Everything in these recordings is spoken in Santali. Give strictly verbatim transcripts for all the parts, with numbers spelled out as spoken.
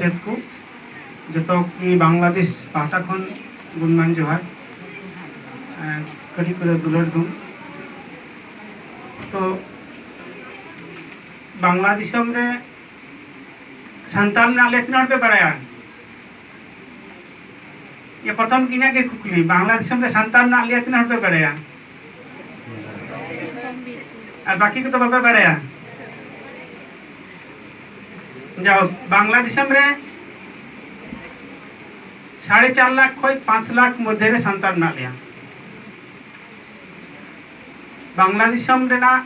ᱪᱮᱫ ᱠᱚ ᱡᱚᱛᱚ ᱜᱮ ᱵᱟᱝᱞᱟᱫᱮᱥ ᱯᱟᱦᱴᱟ ᱠᱷᱚᱱ ᱜᱩᱱᱢᱟᱱ ᱡᱚᱦᱟᱨ᱾ ᱮᱸ, ᱠᱟᱹᱴᱤᱡ ᱠᱚᱫᱚ ᱫᱩᱞᱟᱹᱲ ᱫᱩᱢ᱾ ᱛᱚ, ᱵᱟᱝᱞᱟ ᱫᱤᱥᱚᱢ ᱨᱮ ᱥᱟᱱᱛᱟᱲ ᱢᱮᱱᱟᱜ ᱞᱮᱭᱟ ᱛᱤᱱᱟᱹᱜ ᱦᱚᱲ ᱯᱮ ᱵᱟᱲᱟᱭᱟ? ᱤᱭᱟᱹ, ᱯᱨᱚᱛᱷᱚᱢ ᱤᱧᱟᱹᱜ ᱜᱮ ᱠᱩᱠᱞᱤ, ᱵᱟᱝᱞᱟ ᱫᱤᱥᱚᱢ ᱨᱮ ᱥᱟᱱᱛᱟᱲ ᱢᱮᱱᱟᱜ ᱞᱮᱭᱟ ᱛᱤᱱᱟᱹᱜ ᱦᱚᱲ ᱯᱮ ᱵᱟᱲᱟᱭᱟ? ᱟᱨ ᱵᱟᱹᱠᱤ ᱠᱚᱫᱚ ᱵᱟᱯᱮ ᱵᱟᱲᱟᱭᱟ? ᱡᱟᱭᱦᱳᱠ, ᱵᱟᱝᱞᱟ ᱫᱤᱥᱚᱢ ᱨᱮ ᱥᱟᱲᱮ ᱪᱟᱨ ᱞᱟᱠᱷ ᱠᱷᱚᱱ ᱯᱟᱸᱪ ᱞᱟᱠᱷ ᱢᱚᱫᱽᱫᱷᱮ ᱨᱮ ᱥᱟᱱᱛᱟᱲ ᱢᱮᱱᱟᱜ ᱞᱮᱭᱟ᱾ ᱵᱟᱝᱞᱟ ᱫᱤᱥᱚᱢ ᱨᱮᱱᱟᱜ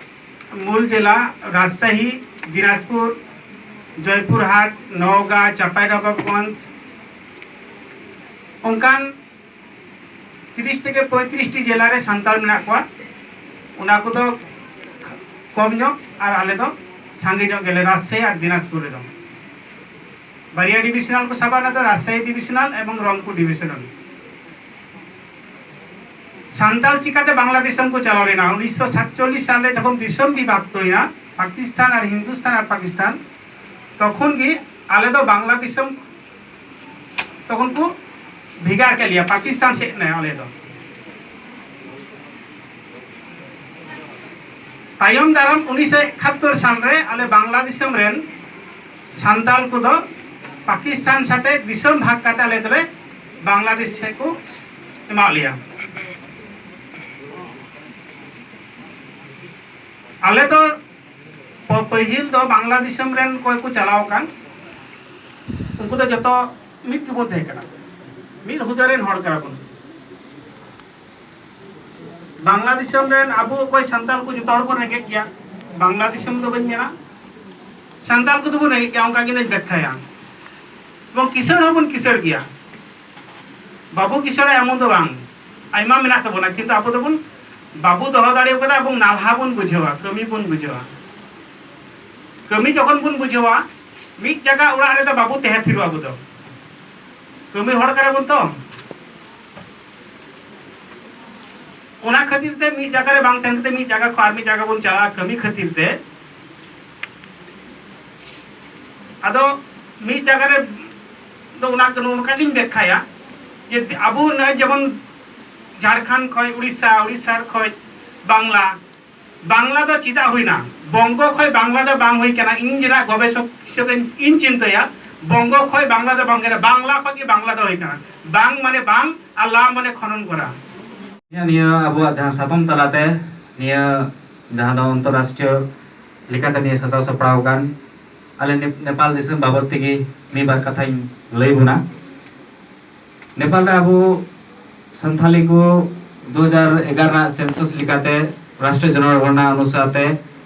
ᱢᱩᱞ ᱡᱮᱞᱟ ᱨᱟᱡᱽᱥᱟᱦᱤ, ᱫᱤᱱᱟᱡᱽᱯᱩᱨ, ᱡᱚᱭᱯᱩᱨᱦᱟᱴ, ᱱᱚᱣᱜᱟ, ᱪᱟᱸᱯᱟᱭᱱᱚᱵᱟᱵᱜᱚᱸᱡᱽ, ᱚᱱᱠᱟᱱ ᱛᱤᱨᱤᱥ ᱛᱷᱮᱠᱮ ᱯᱚᱸᱭᱛᱨᱤᱥ ᱴᱤ ᱡᱮᱞᱟ ᱨᱮ ᱥᱟᱱᱛᱟᱲ ᱢᱮᱱᱟᱜ ᱠᱚᱣᱟ᱾ ᱚᱱᱟ ᱠᱚᱫᱚ ᱠᱚᱢ ᱧᱚᱜ, ᱟᱨ ᱟᱞᱮ ᱫᱚ ᱥᱟᱸᱜᱮ ᱧᱚᱜ ᱜᱮᱞᱮ, ᱨᱟᱡᱽᱥᱟᱦᱤ ᱟᱨ ᱫᱤᱱᱟᱡᱽᱯᱩᱨ ᱨᱮᱫᱚ᱾ ᱵᱟᱨᱭᱟ ᱰᱤᱵᱤᱥᱚᱱᱟᱞ ᱠᱚ ᱥᱟᱵᱟ, ᱚᱱᱟ ᱫᱚ ᱨᱟᱡᱽᱥᱟᱦᱤ ᱰᱤᱵᱤᱥᱚᱱᱟᱞ ᱮᱵᱚᱝ ᱨᱚᱝᱯᱩᱨ ᱰᱤᱵᱤᱥᱚᱱᱟᱞ᱾ ᱥᱟᱱᱛᱟᱲ ᱪᱤᱠᱟᱛᱮ ᱵᱟᱝᱞᱟᱫᱮᱥ ᱠᱚ ᱪᱟᱞᱟᱣ ᱞᱮᱱᱟ? ᱩᱱᱤᱥᱥᱚ ᱥᱟᱛᱪᱚᱞᱞᱤᱥ ᱥᱟᱞ ᱨᱮ ᱡᱚᱠᱷᱚᱱ ᱫᱤᱥᱚᱢ ᱵᱤᱵᱷᱟᱜᱽ ᱦᱩᱭᱱᱟ, ᱯᱟᱠᱤᱥᱛᱟᱱ ᱟᱨ ᱦᱤᱱᱫᱩᱥᱛᱟᱱ ᱟᱨ ᱯᱟᱠᱤᱥᱛᱟᱱ, ᱛᱚᱠᱷᱚᱱ ᱜᱮ ᱟᱞᱮ ᱫᱚ ᱵᱟᱝᱞᱟ ᱫᱤᱥᱚᱢ ᱛᱚᱠᱷᱚᱱ ᱠᱚ ᱵᱷᱮᱜᱟᱨ ᱠᱮᱫ ᱞᱮᱭᱟ, ᱯᱟᱠᱤᱥᱛᱟᱱ ᱥᱮᱫ ᱱᱮ ᱟᱞᱮ ᱫᱚ᱾ ᱛᱟᱭᱚᱢ ᱫᱟᱨᱟᱢ ᱩᱱᱤᱥᱥᱚ ᱮᱠᱟᱛᱛᱳᱨ ᱥᱟᱞ ᱨᱮ ᱟᱞᱮ ᱵᱟᱝᱞᱟ ᱫᱤᱥᱚᱢ ᱨᱮᱱ ᱥᱟᱱᱛᱟᱞ ᱠᱚᱫᱚ ᱯᱟᱠᱤᱥᱛᱟᱱ ᱥᱟᱛᱮ ᱫᱤᱥᱚᱢ ᱵᱷᱟᱜᱽ ᱠᱟᱛᱮ ᱟᱞᱮ ᱫᱚᱞᱮ ᱵᱟᱝᱞᱟᱫᱮᱥ ᱥᱮᱫ ᱠᱚ ᱮᱢᱟᱜ ᱞᱮᱭᱟ᱾ ᱟᱞᱮ ᱫᱚ ᱯᱟᱹᱦᱤᱞ ᱫᱚ ᱵᱟᱝᱞᱟ ᱫᱤᱥᱚᱢ ᱨᱮᱱ ᱚᱠᱚᱭ ᱠᱚ ᱪᱟᱞᱟᱣ ᱟᱠᱟᱱ, ᱩᱱᱠᱩ ᱫᱚ ᱡᱚᱛᱚ ᱢᱤᱫ ᱜᱮᱵᱚᱱ ᱛᱟᱦᱮᱸ ᱠᱟᱱᱟ, ᱢᱤᱫ ᱦᱩᱫᱟᱹ ᱨᱮᱱ ᱦᱚᱲ ᱠᱟᱱᱟ ᱵᱚᱱ᱾ ᱵᱟᱝᱞᱟ ᱫᱤᱥᱚᱢ ᱨᱮᱱ ᱟᱵᱚ ᱚᱠᱚᱭ ᱥᱟᱱᱛᱟᱲ ᱠᱚ ᱡᱚᱛᱚ ᱦᱚᱲ ᱵᱚᱱ ᱨᱮᱸᱜᱮᱡ ᱜᱮᱭᱟ᱾ ᱵᱟᱝᱞᱟ ᱫᱤᱥᱚᱢ ᱫᱚ ᱵᱟᱹᱧ ᱢᱮᱱᱟ, ᱥᱟᱱᱛᱟᱲ ᱠᱚᱫᱚ ᱵᱚᱱ ᱨᱮᱸᱜᱮᱡ ᱜᱮᱭᱟ, ᱚᱱᱠᱟ ᱜᱮ ᱤᱧ ᱵᱮᱠᱠᱷᱟᱭᱟ᱾ ᱮᱵᱚᱝ ᱠᱤᱥᱟᱹᱬ ᱦᱚᱸᱵᱚᱱ ᱠᱤᱥᱟᱹᱬ ᱜᱮᱭᱟ, ᱵᱟᱵᱚ ᱠᱤᱥᱟᱹᱬᱟ ᱮᱢᱚᱱ ᱫᱚ ᱵᱟᱝ, ᱟᱭᱢᱟ ᱢᱮᱱᱟᱜ ᱛᱟᱵᱚᱱᱟ, ᱠᱤᱱᱛᱩ ᱟᱵᱚ ᱫᱚᱵᱚᱱ ᱵᱟᱵᱚ ᱫᱚᱦᱚ ᱫᱟᱲᱮ ᱠᱟᱫᱟ ᱮᱵᱚᱝ ᱱᱟᱞᱦᱟ ᱵᱚᱱ ᱵᱩᱡᱷᱟᱹᱣᱟ, ᱠᱟᱹᱢᱤ ᱵᱚᱱ ᱵᱩᱡᱷᱟᱹᱣᱟ᱾ ᱠᱟᱹᱢᱤ ᱡᱚᱠᱷᱚᱱ ᱵᱚᱱ ᱵᱩᱡᱷᱟᱹᱣᱟ, ᱢᱤᱫ ᱡᱟᱭᱜᱟ ᱚᱲᱟᱜ ᱨᱮᱫᱚ ᱵᱟᱵᱚ ᱛᱟᱦᱮᱸ ᱛᱷᱤᱨᱚᱜᱼᱟ, ᱟᱵᱚ ᱫᱚ ᱠᱟᱹᱢᱤ ᱦᱚᱲ ᱠᱟᱱᱟ ᱵᱚᱱ ᱛᱚ᱾ ᱚᱱᱟ ᱠᱷᱟᱹᱛᱤᱨ ᱛᱮ ᱢᱤᱫ ᱡᱟᱭᱜᱟ ᱨᱮ ᱵᱟᱝ ᱛᱟᱦᱮᱸ ᱠᱟᱛᱮ ᱢᱤᱫ ᱡᱟᱭᱜᱟ ᱠᱷᱚᱱ ᱟᱨ ᱢᱤᱫ ᱡᱟᱭᱜᱟ ᱵᱚᱱ ᱪᱟᱞᱟᱜᱼᱟ ᱠᱟᱹᱢᱤ ᱠᱷᱟᱹᱛᱤᱨ ᱛᱮ᱾ ᱟᱫᱚ ᱢᱤᱫ ᱡᱟᱭᱜᱟ ᱨᱮ ᱫᱚ ᱚᱱᱟ ᱠᱚ ᱱᱚᱝᱠᱟ ᱜᱤᱧ ᱵᱮᱠᱠᱷᱟᱭᱟ ᱡᱮ ᱟᱵᱚ ᱱᱚᱜᱼᱚᱭ ᱡᱮᱢᱚᱱ ᱡᱷᱟᱲᱠᱷᱚᱸᱰ ᱠᱷᱚᱱ ᱩᱲᱤᱥᱥᱟ, ᱩᱲᱤᱥᱥᱟ ᱠᱷᱚᱱ ᱵᱟᱝᱞᱟ, ᱵᱟᱝᱞᱟ ᱫᱚ ᱪᱮᱫᱟᱜ ᱦᱩᱭᱱᱟ? ᱵᱚᱝᱜᱚ ᱠᱷᱚᱱ ᱵᱟᱝᱞᱟ ᱫᱚ ᱵᱟᱝ ᱦᱩᱭ ᱠᱟᱱᱟ᱾ ᱤᱧ ᱡᱮᱴᱟ ᱜᱚᱵᱮᱥᱚᱠ ᱦᱤᱥᱟᱹᱵ ᱤᱧ ᱪᱤᱱᱛᱟᱹᱭᱟ, ᱵᱚᱝᱜᱚ ᱠᱷᱚᱱ ᱵᱟᱝᱞᱟ ᱫᱚ ᱵᱟᱝ ᱠᱟᱱᱟ, ᱵᱟᱝᱞᱟ ᱠᱷᱚᱱ ᱜᱮ ᱵᱟᱝᱞᱟ ᱫᱚ ᱦᱩᱭ ᱠᱟᱱᱟ᱾ ᱵᱟᱝ ᱢᱟᱱᱮ ᱵᱟᱝ ᱟᱨ ᱞᱟ ᱢᱟᱱᱮ ᱠᱷᱚᱱᱚᱱ ᱠᱚᱨᱟ᱾ ᱱᱤᱭᱟᱹ ᱟᱵᱚᱣᱟᱜ ᱡᱟᱦᱟᱸ ᱥᱟᱛᱚᱢ ᱛᱟᱞᱟᱛᱮ ᱱᱤᱭᱟᱹ ᱡᱟᱦᱟᱸ ᱫᱚ ᱚᱱᱛᱚᱨᱨᱟᱥᱴᱨᱤᱭᱚ ᱞᱮᱠᱟᱛᱮ ᱱᱤᱭᱟᱹ ᱥᱟᱡᱟᱣ ᱥᱟᱯᱲᱟᱣ ᱟᱠᱟᱱ ᱟᱞᱮ ᱱᱮ-, ᱱᱮᱯᱟᱞ ᱫᱤᱥᱚᱢ ᱵᱟᱵᱚᱫ ᱛᱮᱜᱮ ᱢᱤᱫ ᱵᱟᱨ ᱠᱟᱛᱷᱟᱧ ᱞᱟᱹᱭ ᱵᱚᱱᱟ᱾ ᱱᱮᱯᱟᱞ ᱨᱮ ᱟᱵᱚ ᱥᱟᱱᱛᱷᱟᱞᱤ ᱠᱚ ᱫᱩ ᱦᱟᱡᱟᱨ ᱮᱜᱟᱨᱚ ᱨᱮᱱᱟᱜ census ᱞᱮᱠᱟᱛᱮ ᱨᱟᱥᱴᱨᱤᱭᱚ ᱡᱚᱱᱚᱜᱚᱬᱱᱟ ᱚᱱᱩᱥᱟᱨ ᱛᱮ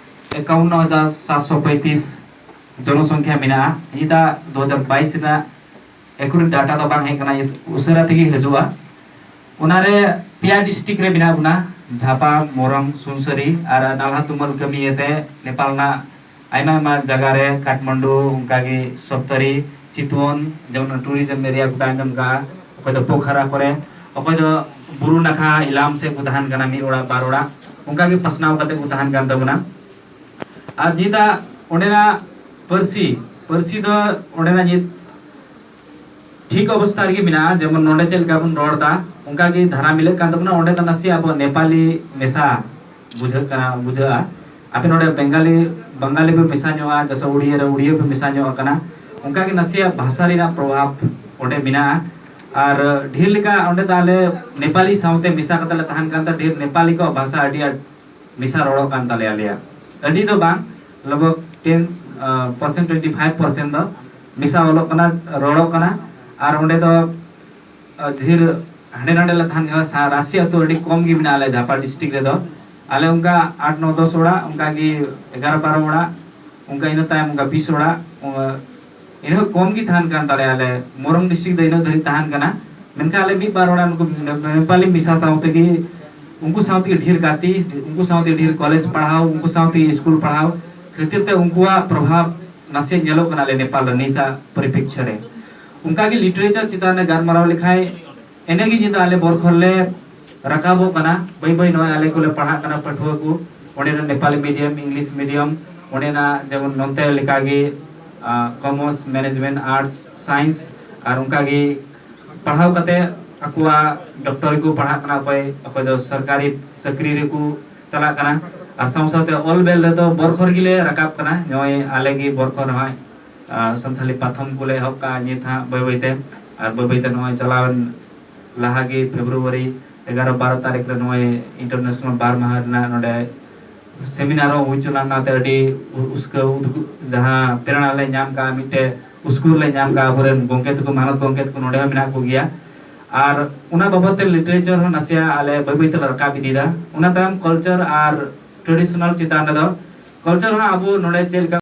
ᱮᱠᱟᱣᱱᱱᱚ ᱦᱟᱡᱟᱨ ᱥᱟᱛᱥᱚ ᱯᱚᱸᱭᱛᱨᱤᱥ ᱡᱚᱱᱚᱥᱚᱝᱠᱷᱟ ᱢᱮᱱᱟᱜᱼᱟ᱾ ᱱᱤᱛᱟᱜ ᱫᱩ ᱦᱟᱡᱟᱨ ᱵᱟᱭᱤᱥ ᱨᱮᱱᱟᱜ accurate data ᱫᱚ ᱵᱟᱝ ᱦᱮᱡ ᱠᱟᱱᱟ, ᱩᱥᱟᱹᱨᱟ ᱛᱮᱜᱮ ᱦᱤᱡᱩᱜᱼᱟ᱾ ᱚᱱᱟᱨᱮ ᱯᱮᱭᱟ district ᱨᱮ ᱢᱮᱱᱟᱜ ᱵᱚᱱᱟ, ᱡᱷᱟᱯᱟ, ᱢᱚᱨᱚᱝ, ᱥᱩᱱᱥᱟᱨᱤ᱾ ᱟᱨ ᱱᱟᱞᱦᱟ ᱛᱩᱢᱟᱹᱞ ᱠᱟᱹᱢᱤ ᱤᱭᱟᱹᱛᱮ ᱱᱮᱯᱟᱞ ᱨᱮᱱᱟᱜ ᱟᱭᱢᱟ ᱟᱭᱢᱟ ᱡᱟᱭᱜᱟ ᱨᱮ, ᱠᱟᱴᱷᱢᱟᱱᱰᱩ, ᱚᱱᱠᱟᱜᱮ ᱥᱚᱯᱛᱟᱨᱤ, ᱪᱤᱛᱣᱚᱱ, ᱡᱮᱢᱚᱱ tourism area ᱠᱚ ᱟᱸᱡᱚᱢ ᱠᱟᱜᱼᱟ, ᱚᱠᱚᱭ ᱫᱚ ᱯᱳᱠᱷᱟᱨᱟ ᱠᱚᱨᱮ, ᱚᱠᱚᱭ ᱫᱚ ᱵᱩᱨᱩ ᱱᱟᱠᱷᱟ ᱤᱞᱟᱢ ᱥᱮᱫ ᱠᱚ ᱛᱟᱦᱮᱱ ᱠᱟᱱᱟ, ᱢᱤᱫ ᱚᱲᱟᱜ ᱵᱟᱨ ᱚᱲᱟᱜ, ᱚᱱᱠᱟᱜᱮ ᱯᱟᱥᱱᱟᱣ ᱠᱟᱛᱮ ᱠᱚ ᱛᱟᱦᱮᱱ ᱠᱟᱱ ᱛᱟᱵᱚᱱᱟ᱾ ᱟᱨ ᱱᱤᱛᱟᱜ ᱚᱸᱰᱮᱱᱟᱜ ᱯᱟᱹᱨᱥᱤ, ᱯᱟᱹᱨᱥᱤ ᱫᱚ ᱚᱸᱰᱮᱱᱟᱜ ᱱᱤᱛ ᱴᱷᱤᱠ ᱚᱵᱚᱥᱛᱟ ᱨᱮᱜᱮ ᱢᱮᱱᱟᱜᱼᱟ᱾ ᱡᱮᱢᱚᱱ ᱱᱚᱰᱮ ᱪᱮᱫ ᱞᱮᱠᱟ ᱵᱚᱱ ᱨᱚᱲ ᱮᱫᱟ, ᱚᱱᱠᱟ ᱜᱮ ᱫᱷᱟᱨᱟ ᱢᱤᱞᱟᱹᱜ ᱠᱟᱱ ᱛᱟᱵᱚᱱᱟ᱾ ᱚᱸᱰᱮ ᱫᱚ ᱱᱟᱥᱮ ᱟᱵᱚ ᱱᱮᱯᱟᱞᱤ ᱢᱮᱥᱟ ᱵᱩᱡᱷᱟᱹᱜ ᱠᱟᱱᱟ, ᱵᱩᱡᱷᱟᱹᱜᱼᱟ᱾ ᱟᱯᱮ ᱱᱚᱰᱮ ᱵᱮᱝᱜᱟᱞᱤ, ᱵᱟᱝᱜᱟᱞᱤ ᱯᱮ ᱢᱮᱥᱟ ᱧᱚᱜᱼᱟ, ᱡᱮᱥᱮ ᱩᱲᱤᱭᱟᱹ ᱨᱮ ᱩᱲᱤᱭᱟᱹ ᱯᱮ ᱢᱮᱥᱟ ᱧᱚᱜ ᱟᱠᱟᱱᱟ, ᱚᱱᱠᱟ ᱜᱮ ᱱᱟᱥᱮᱭᱟᱜ ᱵᱷᱟᱥᱟ ᱨᱮᱱᱟᱜ ᱯᱨᱚᱵᱷᱟᱵᱽ ᱚᱸᱰᱮ ᱢᱮᱱᱟᱜᱼᱟ᱾ ᱟᱨ ᱰᱷᱮᱨ ᱞᱮᱠᱟ ᱚᱸᱰᱮ ᱫᱚ ᱟᱞᱮ ᱱᱮᱯᱟᱞᱤ ᱥᱟᱶᱛᱮ ᱢᱮᱥᱟ ᱠᱟᱛᱮ ᱞᱮ ᱛᱟᱦᱮᱱ ᱠᱟᱱ ᱛᱮ ᱰᱷᱮᱨ ᱱᱮᱯᱟᱞᱤ ᱠᱚᱣᱟᱜ ᱵᱷᱟᱥᱟ ᱟᱹᱰᱤ ᱟᱸᱴ ᱢᱮᱥᱟ ᱨᱚᱲᱚᱜ ᱠᱟᱱ ᱛᱟᱞᱮᱭᱟ ᱟᱞᱮᱭᱟᱜ᱾ ᱟᱹᱰᱤ ᱫᱚ ᱵᱟᱝ, ᱞᱟᱜᱽ ᱵᱷᱟᱜᱽ ten percent, twenty five percent ᱫᱚ ᱢᱮᱥᱟ ᱚᱞᱚᱜ ᱠᱟᱱᱟ, ᱨᱚᱲᱚᱜ ᱠᱟᱱᱟ᱾ ᱟᱨ ᱚᱸᱰᱮ ᱫᱚ, ᱟᱸ, ᱰᱷᱮᱨ ᱦᱟᱸᱰᱮ ᱱᱟᱰᱮ ᱞᱮ ᱛᱟᱦᱮᱱ ᱠᱟᱱᱟ᱾ ᱥᱟ-, ᱨᱟᱹᱥᱤ ᱟᱹᱛᱩ ᱟᱹᱰᱤ ᱠᱚᱢ ᱜᱮ ᱢᱮᱱᱟᱜᱼᱟ ᱟᱞᱮ ᱡᱷᱟᱯᱟ district ᱨᱮᱫᱚ᱾ ᱟᱞᱮ ᱚᱱᱠᱟ ᱟᱴ, ᱱᱚ, ᱫᱚᱥ ᱚᱲᱟᱜ, ᱚᱱᱠᱟ ᱜᱮ ᱮᱜᱟᱨᱚ, ᱵᱟᱨᱚ ᱚᱲᱟᱜ, ᱚᱱᱠᱟ ᱤᱱᱟᱹ ᱛᱟᱭᱚᱢ ᱚᱱᱠᱟ ᱵᱤᱥ ᱚᱲᱟᱜ, ᱚᱱᱠᱟ ᱤᱱᱟᱹ ᱠᱚᱢ ᱜᱮ ᱛᱟᱦᱮᱱ ᱠᱟᱱ ᱛᱟᱞᱮᱭᱟ᱾ ᱟᱞᱮ ᱢᱚᱨᱚᱝ district ᱫᱚ ᱤᱱᱟᱹ ᱫᱷᱟᱹᱨᱤᱡ ᱛᱟᱦᱮᱱ ᱠᱟᱱᱟ, ᱢᱮᱱᱠᱷᱟᱱ ᱟᱞᱮ ᱢᱤᱫ ᱵᱟᱨ ᱚᱲᱟᱜ ᱱᱩᱠᱩ ᱱᱮᱯᱟᱞᱤ ᱢᱮᱥᱟ ᱥᱟᱶ ᱛᱮᱜᱮ, ᱩᱱᱠᱩ ᱥᱟᱶ ᱛᱮᱜᱮ ᱰᱷᱮᱨ ᱜᱟᱛᱮ, ᱩᱱᱠᱩ ᱥᱟᱶ ᱛᱮᱜᱮ ᱰᱷᱮᱨ ᱠᱚᱞᱮᱡᱽ ᱯᱟᱲᱦᱟᱣ, ᱩᱱᱠᱩ ᱥᱟᱶ ᱛᱮᱜᱮ ᱥᱠᱩᱞ ᱯᱟᱲᱦᱟᱣ ᱠᱷᱟᱹᱛᱤᱨ ᱛᱮ ᱩᱱᱠᱩᱣᱟᱜ ᱯᱨᱚᱵᱷᱟᱵᱽ ᱱᱟᱥᱮ ᱧᱮᱞᱚᱜ ᱠᱟᱱᱟ ᱟᱞᱮ ᱱᱮᱯᱟᱞ ᱨᱮ ᱱᱤᱥᱟ ᱯᱚᱨᱤᱯᱮᱠᱠᱷᱚ ᱨᱮ᱾ ᱚᱱᱠᱟ ᱜᱮ literature ᱪᱮᱛᱟᱱ ᱨᱮ ᱜᱟᱞᱢᱟᱨᱟᱣ ᱞᱮᱠᱷᱟᱡ, ᱮᱱᱮ ᱜᱮ ᱧᱤᱫᱟᱹ ᱟᱞᱮ ᱵᱚᱨᱠᱷᱚᱨ ᱞᱮ ᱨᱟᱠᱟᱵᱚᱜ ᱠᱟᱱᱟ᱾ ᱵᱟᱹᱭ ᱵᱟᱹᱭ ᱱᱚᱜᱼᱚᱭ ᱟᱞᱮ ᱠᱚᱞᱮ ᱯᱟᱲᱦᱟᱜ ᱠᱟᱱᱟ ᱯᱟᱹᱴᱷᱩᱣᱟᱹ ᱠᱚ, ᱚᱸᱰᱮᱱᱟᱜ ᱱᱮᱯᱟᱞᱤ medium, English medium, ᱚᱸᱰᱮᱱᱟᱜ ᱡᱮᱢᱚᱱ ᱱᱚᱱᱛᱮ ᱞᱮᱠᱟᱜᱮ ᱠᱚᱢᱟᱨᱥ, ᱢᱮᱱᱮᱡᱽᱢᱮᱱᱴ, ᱟᱨᱴᱥ, ᱥᱟᱭᱮᱱᱥ, ᱟᱨ ᱚᱱᱠᱟᱜᱮ ᱯᱟᱲᱦᱟᱣ ᱠᱟᱛᱮ ᱟᱠᱚᱣᱟᱜ ᱰᱚᱠᱴᱚᱨ ᱨᱮᱠᱚ ᱯᱟᱲᱦᱟᱜ ᱠᱟᱱᱟ, ᱚᱠᱚᱭ ᱚᱠᱚᱭ ᱫᱚ ᱥᱚᱨᱠᱟᱨᱤ ᱪᱟᱹᱠᱨᱤ ᱨᱮᱠᱚ ᱪᱟᱞᱟᱜ ᱠᱟᱱᱟ᱾ ᱟᱨ ᱥᱟᱶ ᱥᱟᱶᱛᱮ ᱚᱞ ᱵᱮᱞ ᱨᱮᱫᱚ ᱵᱚᱨᱠᱷᱚᱨ ᱜᱮᱞᱮ ᱨᱟᱠᱟᱵ ᱠᱟᱱᱟ᱾ ᱱᱚᱜᱼᱚᱭ ᱟᱞᱮ ᱜᱮ ᱵᱚᱨᱠᱷᱚᱨ ᱱᱚᱜᱼᱚᱭ, ᱟᱨ ᱥᱟᱱᱛᱷᱟᱞᱤ ᱯᱟᱛᱷᱟᱢ ᱠᱚᱞᱮ ᱮᱦᱚᱵ ᱠᱟᱜᱼᱟ ᱱᱤᱛ ᱦᱟᱸᱜ ᱵᱟᱹᱭ ᱵᱟᱹᱭᱛᱮ᱾ ᱟᱨ ᱵᱟᱹᱭ ᱵᱟᱹᱭᱛᱮ ᱱᱚᱜᱼᱚᱭ ᱪᱟᱞᱟᱣᱮᱱ ᱞᱟᱦᱟ ᱜᱮ ᱯᱷᱮᱵᱽᱨᱩᱣᱟᱨᱤ ᱮᱜᱟᱨᱚ ᱵᱟᱨᱚ ᱛᱟᱹᱨᱤᱠᱷ ᱨᱮ ᱱᱚᱜᱼᱚᱭ ᱤᱱᱴᱟᱨᱱᱮᱥᱱᱟᱞ ᱵᱟᱨ ᱢᱟᱦᱟ ᱨᱮᱱᱟᱜ ᱱᱚᱰᱮ ᱥᱮᱢᱤᱱᱟᱨ ᱦᱚᱸ ᱦᱩᱭ ᱦᱚᱪᱚ ᱞᱮᱱᱟ᱾ ᱚᱱᱟᱛᱮ ᱟᱹᱰᱤ ᱩ- ᱩᱥᱠᱟᱹᱣ ᱩᱫᱜᱩ- ᱡᱟᱦᱟᱸ ᱯᱨᱮᱨᱚᱱᱟ ᱞᱮ ᱧᱟᱢ ᱠᱟᱜᱼᱟ, ᱢᱤᱫᱴᱮᱡ ᱩᱥᱠᱩᱨ ᱞᱮ ᱧᱟᱢ ᱠᱟᱜᱼᱟ᱾ ᱟᱵᱚᱨᱮᱱ ᱜᱚᱢᱠᱮ ᱛᱟᱠᱚ, ᱢᱟᱱᱚᱛ ᱜᱚᱢᱠᱮ ᱛᱟᱠᱚ ᱱᱚᱰᱮ ᱦᱚᱸ ᱢᱮᱱᱟᱜ ᱠᱚᱜᱮᱭᱟ᱾ ᱟᱨ ᱚᱱᱟ ᱵᱟᱵᱚᱫ ᱛᱮ ᱞᱤᱴᱟᱨᱮᱪᱟᱨ ᱦᱚᱸ ᱱᱟᱥᱮᱭᱟᱜ ᱟᱞᱮ ᱵᱟᱹᱭ ᱵᱟᱹᱭ ᱛᱮᱞᱮ ᱨᱟᱠᱟᱵ ᱤᱫᱤᱭᱮᱫᱟ᱾ ᱚᱱᱟ ᱛᱟᱭᱚᱢ ᱠᱟᱞᱪᱟᱨ ᱟᱨ ᱴᱨᱮᱰᱤᱥᱚᱱᱟᱞ ᱪᱮᱛᱟᱱ ᱨᱮᱫᱚ, ᱠᱟᱞᱪᱟᱨ ᱦᱚᱸ ᱟᱵᱚ ᱱᱚᱰᱮ ᱪᱮᱫ ᱞᱮᱠᱟ